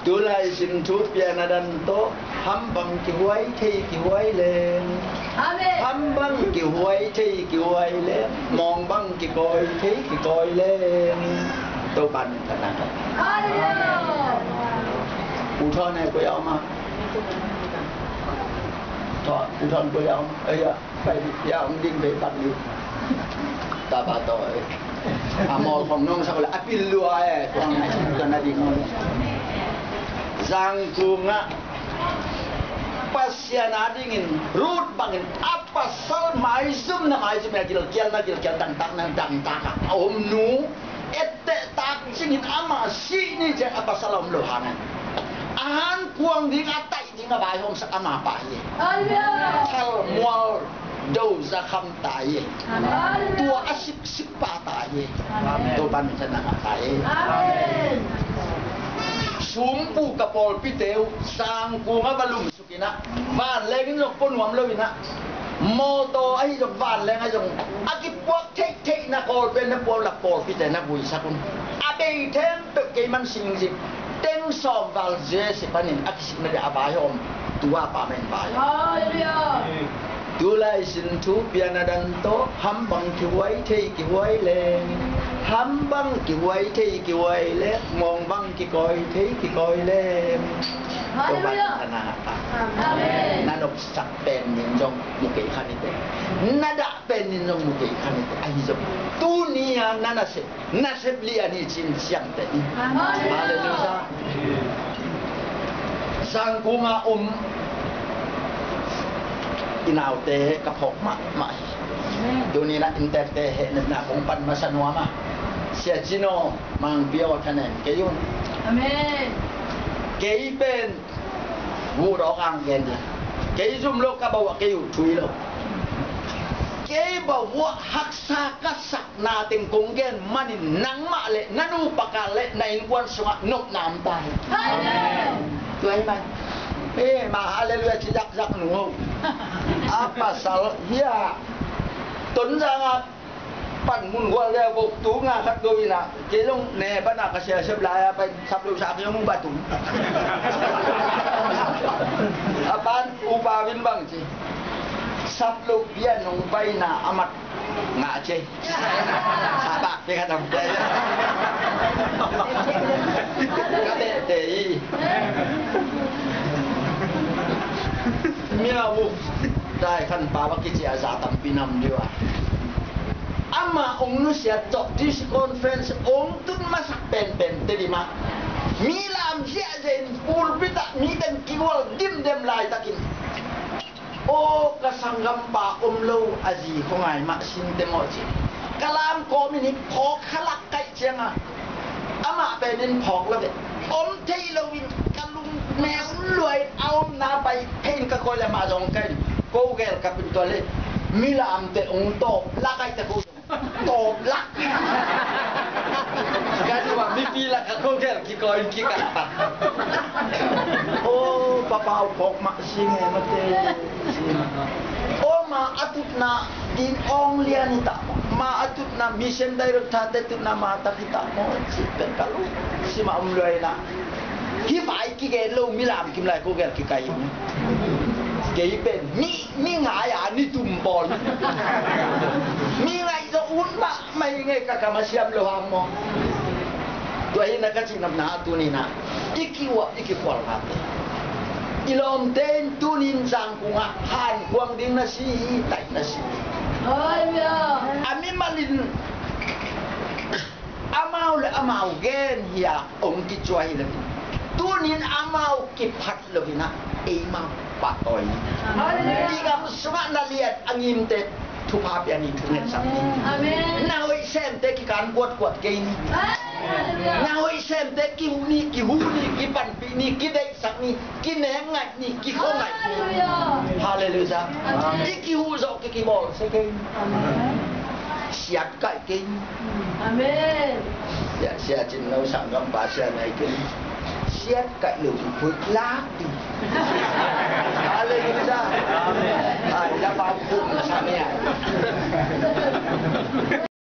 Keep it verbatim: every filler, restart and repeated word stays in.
Tulai sin thu pian a dan tawh, ham bang kihuai thei kihuai leng. Amen. Ham bang kihuai thei kihuai leng, mawng bang kikawi thei kikawi leng. Topa min thang. Hallelujah. U Thawn e, koi a om a? Thawn, U Thawn koi a om? Ei a. Pai dih, ya, hong ding bei pan dih. Tapa tawh, eh. A mawl khong nong sak leh a pil lua, eh. Tuang, tuang na ding. Zangkung ah Pasian a dingin, Ruth bangin, a pasal maizum na maizum, a gilkial na gilkial, dangtak na dangtak a om nu, etteh tak cingin amah sih ni ciang a pasal a om lo hangin, a hankuang ding, a taih ding a vaihawmsak ama pa hi. Hallelujah. Thal mual do za kham ta hi. Amen. Tua a sipsip pa ta hi. Amen. Topa min thang a ta hi. Amen. Sumpu ka pawlpite uh, Zangkung ah va lumsuk in ah, vanleng in zong pua nuam lo in ah, mawtaw ahi zong, vanleng ahi zong, a kipuak theihtheih na, kawlpen na puak leh pawlpite na vuisak un. A bei thempeuh kei man singzik teng sawm val J C panin a kisik na dia a vaihawm, tua pa man vaihawm. Hallelujah. Tulai sin thu pian a dan tawh, ham bang kihuai thei kihuai leng, ham bang kihuai thei kihuai leng, mawng bang kikawi thei kikawi leng. Hallelujah. Topa min thang a. Amen. Na nopsak pen nin zong mu kei kha ni teh. Na dah pen nin zong mu kei kha ni teh. Ahi zong, tuni a na nasep, nasep lian hi ci-in siamte ni. Amen. Hallelujah. Zangkung ah om i naute ka phawk mahmah hi. Tuni-in ah inntekte hehnepna kong pan masa nuam a, Sia Cin aw, Mangpi aw, thanem kei un. Amen. Kei pen vuhdawk ang gen ding. Kei zum lo, ka bavuah kei uh thui lo. Kei bavuah haksa ka sak na teng kong gen manin nangmah le na nupa kal le na innkuan sungah nopna om ta hi. Amen. Tua hi mai. Eh, ma hallelujah ci zakzak nu. A pasal hia. Tonzang a pan mun gual le vok tu nga khat go in ah, kei zong ne pan a ka sia sep lai a pai sap lo sa kei zong ba tung. A pan upa vin bang ci. Sap lo bia nong pai na a mat ngah ce. Sabak pe khat om ce. Ka beh te i. Mia vuk dai khan pa va kici a za tampi nam diu a. Ama ong nusiat tawh district conference ong tun masak penpen te di mah. Mi lam ziahziah in pulpit ah mi ten kigual dimdem laitakin, aw, ka sanggampa om lo a zi khuangai mah sinte maw ci. Ka lam kawmin hi phawk khalak kaih cianga, amah penin phawk lo ve. Om thei loin ka lung ne un luai a omna pai thei in ka kawi le mah zong kain ko gel ka pin tua le. Mi lamte ong tawp lak aite ko. Tawp lak. Ka duh a mipi lakah ko gel kikawi kikah. Aw, papau phawk mah si nge mate. Aw, ma a tutna din ong lian hi ta. Ma a tutna mission director te tutna ma tak hi ta maw. Si pen ka lu. Si ma um luai na. Hi vai kigen lo mi lam kim lai ko gel kikai. Kei pen mi, mi ngai a ni tum pawl. Mi ngai zo un mah. Mai ngei ka kam a siam lo hang maw. Tua hi na ka cihnopna a tuni-in ah i kiuah i kikhual ngate. I lawmte in tuni-in Zangkung ah hankuang ding na si hi, taih na si hi. Hallelujah. A mimal in amau le amau gen hi a ong kicuai hi lo. Tuni-in amau kiphat lo hi na, eimau pahtawi ni. Amen. I gam sungah na liat a ngimte thupha pia ni, thungetsak ni. Amen. Na hoih semte kikan kuatkuat kei ni. Amen. Na hoih semte kihu ni, kihu ni, kipanpih ni, kideihsak ni, kineng ngaih ni, kikho ngaih ni. Hallelujah. Hallelujah. Amen. I kihu zawh kikibawl se kei ni. Amen. Siat kaih kei ni. Amen. Sia, Sia Cin no sanggampa sia nai kei ni. Siat kaih lo ding, hoih lak ding. Hallelujah. Amen. Ai, la bau kum na sa ne ai.